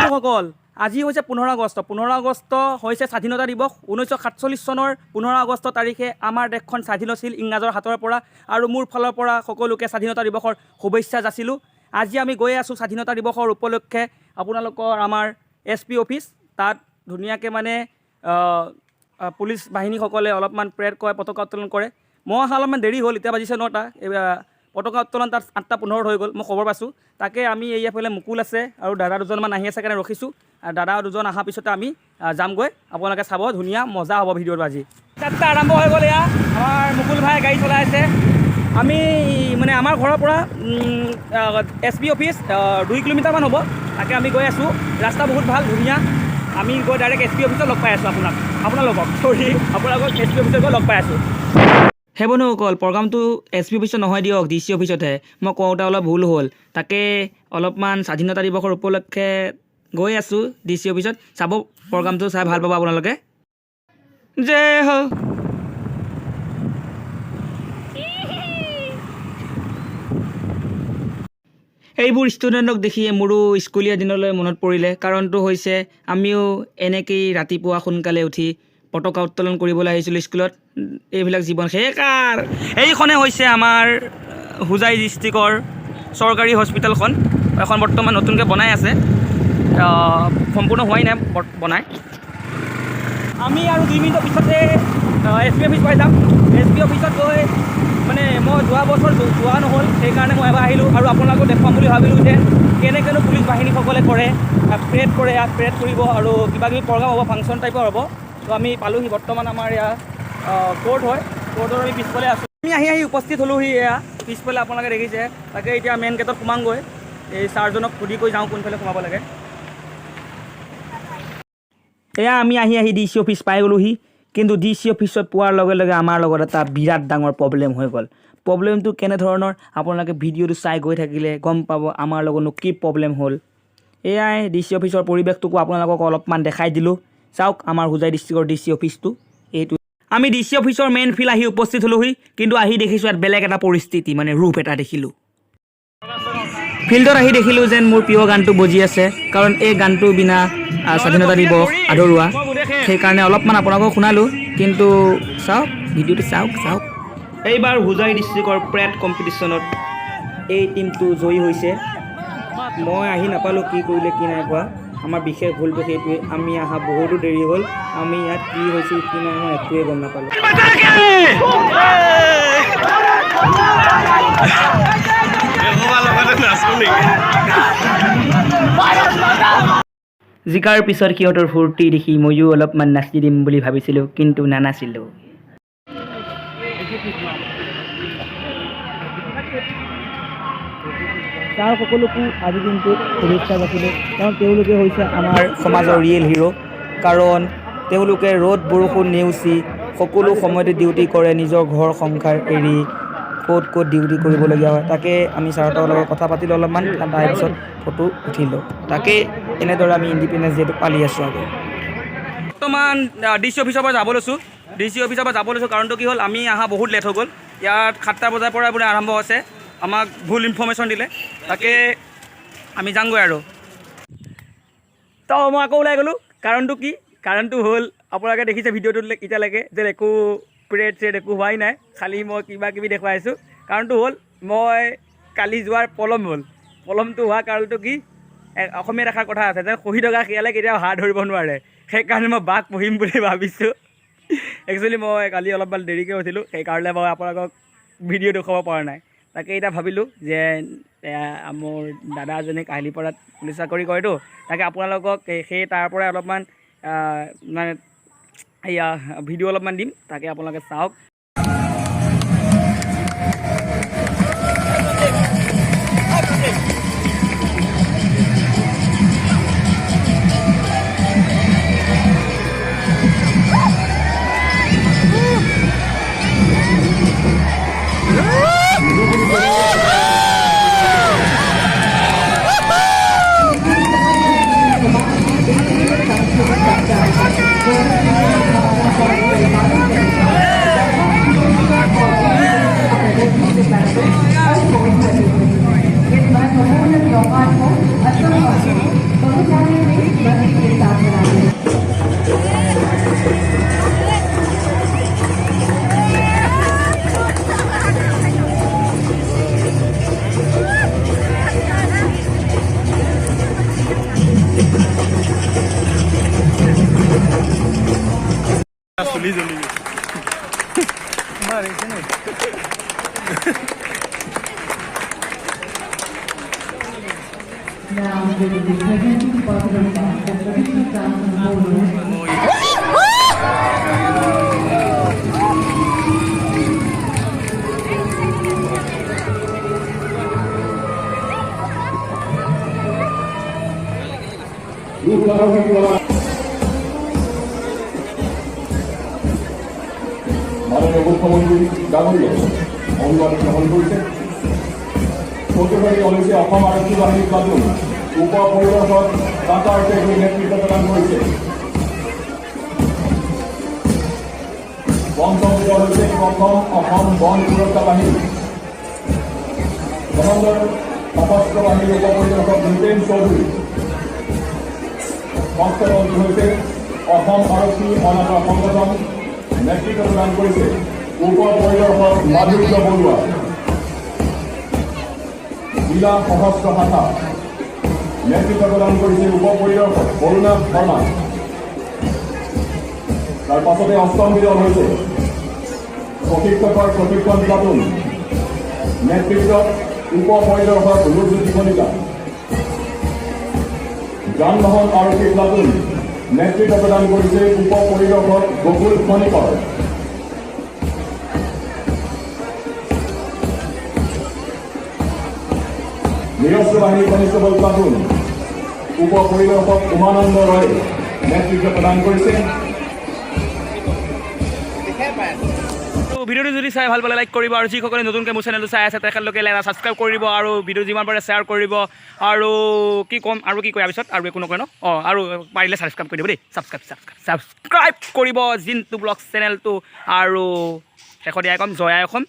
বন্ধুসকল, আজি হৈছে 15 আগষ্ট। 15 আগষ্ট হৈছে স্বাধীনতা দিৱস। 1947 চনৰ 15 আগষ্ট তাৰিখে আমাৰ দেশখন স্বাধীন হৈছিল ইংৰাজৰ হাতৰ পৰা। আৰু মোৰ ফালৰ পৰা সকলোকে স্বাধীনতা দিৱসৰ শুভেচ্ছা যাচিলোঁ। আজি আমি গৈ আছোঁ স্বাধীনতা দিৱসৰ উপলক্ষে আপোনালোকৰ আমাৰ এছ পি অফিচ। তাত ধুনীয়াকৈ মানে আহ, আহ, পুলিচ বাহিনীসকলে অলপমান প্ৰেড কৰে, পতাকা উত্তোলন কৰে। মই অহা অলপমান দেৰি হ'ল। এতিয়া বাজিছে 9টা। পতাকা উত্তোলন তাত 8:15ত হৈ গ'ল, মই খবৰ পাইছোঁ। তাকে আমি এইফালে মুকুল আছে আৰু দাদা দুজনমান আহি আছে কাৰণে ৰখিছোঁ। আৰু দাদা দুজন অহাৰ পিছতে আমি যামগৈ। আপোনালোকে চাব, ধুনীয়া মজা হ'ব ভিডিঅ'টো। আজি যাত্ৰা আৰম্ভ হৈ গ'ল। এয়া আমাৰ মুকুল ভাই গাড়ী চলাই আছে। আমি মানে আমাৰ ঘৰৰ পৰা এছ পি অফিচ 2 কিলোমিটাৰমান হ'ব। তাকে আমি গৈ আছোঁ। ৰাস্তা বহুত ভাল, ধুনীয়া। আমি গৈ ডাইৰেক্ট এছ পি অফিচত লগ পাই আছোঁ আপোনাক, আপোনালোকক, চৰি, আপোনালোকক এছ পি অফিচত গৈ লগ পাই আছোঁ। সেই বন্ধুসকল, প্ৰগ্ৰামটো এছ পি অফিচত নহয় দিয়ক, ডি চি অফিচতহে। মই কওঁতে অলপ ভুল হ'ল। তাকে অলপমান স্বাধীনতা দিৱসৰ উপলক্ষে গৈ আছোঁ ডি চি অফিচত। চাব, প্ৰগ্ৰামটো চাই ভাল পাব আপোনালোকে। জয় হো। এইবোৰ ষ্টুডেণ্টক দেখিয়ে মোৰো স্কুলীয়া দিনলৈ মনত পৰিলে। কাৰণটো হৈছে আমিও এনেকেই ৰাতিপুৱা সোনকালে উঠি পতাকা উত্তোলন কৰিবলৈ আহিছিলোঁ স্কুলত। এইবিলাক জীৱন শেষ। এইখনে হৈছে আমাৰ হোজাই ডিষ্ট্ৰিক্টৰ চৰকাৰী হস্পিটেলখন। এখন বৰ্তমান নতুনকৈ বনাই আছে, সম্পূৰ্ণ হোৱাই নাই বনাই। আমি আৰু 2 মিনিটৰ পিছতে এছ পি অফিচ পাই যাম। এছ পি অফিচত গৈ মানে মই যোৱা বছৰ যোৱা নহ'ল, সেইকাৰণে মই এবাৰ আহিলোঁ আৰু আপোনালোকক দেখুৱাম বুলি ভাবিলোঁ যে কেনেকৈনো পুলিচ বাহিনীসকলে কৰে, প্ৰেড কৰে। ইয়াত প্ৰেড কৰিব আৰু কিবা কিবি প্ৰগ্ৰাম হ'ব, ফাংচন টাইপৰ হ'ব। তো আমি পালোহি। বৰ্তমান আমাৰ ইয়াত কোৰ্ট হয়, কোৰ্টৰ আমি পিছফালে আছোঁ। আমি আহি আহি উপস্থিত হ'লোহি। এয়া পিছফালে আপোনালোকে দেখিছে। তাকে এতিয়া মেইন গেটত সোমামগৈ। এই ছাৰজনক সুধি কৰি যাওঁ কোনফালে সোমাব লাগে। এয়া আমি আহি আহি ডি চি অফিচ পাই গ'লোহি। কিন্তু ডি চি অফিচত পোৱাৰ লগে লগে আমাৰ লগত এটা বিৰাট ডাঙৰ প্ৰব্লেম হৈ গ'ল। প্ৰব্লেমটো কেনেধৰণৰ, আপোনালোকে ভিডিঅ'টো চাই গৈ থাকিলে গম পাব আমাৰ লগতনো কি প্ৰব্লেম হ'ল। এয়াই ডি চি অফিচৰ পৰিৱেশটোকো আপোনালোকক অলপমান দেখাই দিলোঁ। চাওক, আমাৰ হোজাই ডিষ্ট্ৰিক্টৰ ডি চি অফিচটো এইটো। আমি ডি চি অফিচৰ মেইন ফিল্ড আহি উপস্থিত হ'লোহি। কিন্তু আহি দেখিছোঁ ইয়াত বেলেগ এটা পৰিস্থিতি, মানে ৰূপ এটা দেখিলোঁ। ফিল্ডত আহি দেখিলোঁ যেন মোৰ প্ৰিয় গানটো বজি আছে, কাৰণ এই গানটো বিনা স্বাধীনতা দিৱস আধৰুৱা। সেইকাৰণে অলপমান আপোনালোকক শুনালোঁ। কিন্তু চাওক, ভিডিঅ'টো চাওক চাওক। এইবাৰ হোজাই ডিষ্ট্ৰিক্টৰ প্ৰেড কম্পিটিশ্যনত এই টীমটো জয়ী হৈছে। মই আহি নাপালোঁ, কি কৰিলে কি নাই কোৱা। আমাৰ বিশেষ ভুলটো সেইটোৱে, আমি অহা বহুতো দেৰি হ'ল। আমি ইয়াত কি হৈছিল কি নাই মই একোৱে গম নাপালোঁ। লগতে নাচো নেকি? জিকাৰ পিছত সিহঁতৰ ফূৰ্তি দেখি ময়ো অলপমান নাচি দিম বুলি ভাবিছিলোঁ, কিন্তু নানাচিলোঁ। তাৰ সকলোকো আজিৰ দিনটোত শুভেচ্ছা যাচিলোঁ, কাৰণ তেওঁলোকে হৈছে আমাৰ সমাজৰ ৰিয়েল হিৰ'। কাৰণ তেওঁলোকে ৰ'দ বৰষুণ নেওচি সকলো সময়তে ডিউটি কৰে। নিজৰ ঘৰ সংসাৰ এৰি ক'ত ক'ত ডিউটি কৰিবলগীয়া হয়। তাকে আমি ছাৰহঁতৰ লগত কথা পাতিলোঁ অলপমান, তাৰপিছত ফটো উঠিলোঁ। তাকে এনেদৰে আমি ইণ্ডিপেণ্ডেঞ্চ ডেটো পালি আছোঁ। আৰু বৰ্তমান ডি চি অফিচৰ পৰা যাব লৈছোঁ। ডি চি অফিচৰ পৰা যাব লৈছোঁ, কাৰণটো কি হ'ল, আমি অহা বহুত লেট হৈ গ'ল। ইয়াত 7টা বজাৰ পৰা বোলে আৰম্ভ হৈছে। আমাক ভুল ইনফৰ্মেশ্যন দিলে। তাকে আমি যামগৈ। আৰু তো মই আকৌ ওলাই গ'লোঁ। কাৰণটো কি? কাৰণটো হ'ল আপোনালোকে দেখিছে ভিডিঅ'টোত এতিয়ালৈকে যে একো প্ৰেড চেড একো হোৱাই নাই, খালি মই কিবা কিবি দেখুৱাই আছোঁ। কাৰণটো হ'ল মই কালি যোৱাৰ পলম হ'ল। পলমটো হোৱাৰ কাৰণটো কি, অসমীয়াত এষাৰ কথা আছে যে শুই থকা শিয়ালে কেতিয়াও হাঁহ ধৰিব নোৱাৰে। সেইকাৰণে মই বাঘ পুহিম বুলি ভাবিছোঁ। একচুৱেলি মই কালি অলপমান দেৰিকৈ উঠিলোঁ, সেইকাৰণে মই আপোনালোকক ভিডিঅ' দেখুৱাব পৰা নাই। তাকে এতিয়া ভাবিলোঁ যে মোৰ দাদা এজনে কাহিলীপাৰাত পুলিচ চাকৰি কৰেতো, তাকে আপোনালোকক সেই তাৰ পৰাই অলপমান মানে এয়া ভিডিঅ' অলপমান দিম। তাকে আপোনালোকে চাওক। জ্বলি জ্বলি গৈছে। মাৰিছে নে? Now they will be presenting popular dance, the traditional dance of Bodo. মাননীয় মুখ্যমন্ত্রী ডাঙৰীয়াই অভিবাদন গ্ৰহণ কৰিছে। চতুৰ্থটি হৈছে অসম আৰক্ষী বাহিনীৰ প্লাটুন। উপ পৰিদৰ্শক টাটাৰ পেগুই নেতৃত্ব প্ৰদান কৰিছে। পঞ্চম দল হৈছে প্ৰথম অসম বন সুৰক্ষা বাহিনী, কমাণ্ডাৰ সশস্ত্ৰ বাহিনীৰ উপ পৰিদৰ্শক নৃপেন চৌধুৰী। ষষ্ঠ দলটো হৈছে অসম আৰক্ষী অনাতাঁৰ সংগঠন। নেতৃত্ব প্ৰদান কৰিছে উপ পৰিদৰ্শক মাধুৰ্য বৰুৱা। জিলা সশস্ত্ৰ শাখা, নেতৃত্ব প্ৰদান কৰিছে উপ পৰিদৰ্শক অৰুণাভ শৰ্মা। তাৰ পাছতে অষ্টম দল হৈছে প্ৰশিক্ষকৰ প্ৰশিক্ষণ প্লাটুন। নেতৃত্বত উপ পৰিদৰ্শক ৰূপজ্যোতি কলিতা। যান বাহন আৰক্ষী প্লাটুন, নেতৃত্ব প্ৰদান কৰিছে উপ পৰিদৰ্শক গকুল খনিকৰ। নিৰস্ত্ৰ বাহিনী কনিষ্টবল প্লাটুন, উপ পৰিদৰ্শক উমানন্দ ৰয়ে নেতৃত্ব প্ৰদান কৰিছে। তো ভিডিঅ'টো যদি চাই ভাল পালে লাইক কৰিব আৰু যিসকলে নতুনকৈ মোৰ চেনেলটো চাই আছে, তেখেতলোকে এটা ছাবস্ক্ৰাইব কৰিব আৰু ভিডিঅ' যিমান পাৰে শ্বেয়াৰ কৰিব। আৰু কি ক'ম আৰু কি কয় পিছত আৰু একো নকয় ন? অঁ, আৰু পাৰিলে ছাবস্ক্ৰাইব কৰি দিব দেই। ছাবস্ক্ৰাইব, ছাবস্ক্ৰাইব, ছাবস্ক্ৰাইব কৰিব জিন্তু ব্লগ চেনেলটো। আৰু শেষত এয়াই ক'ম, জয় আই অসম।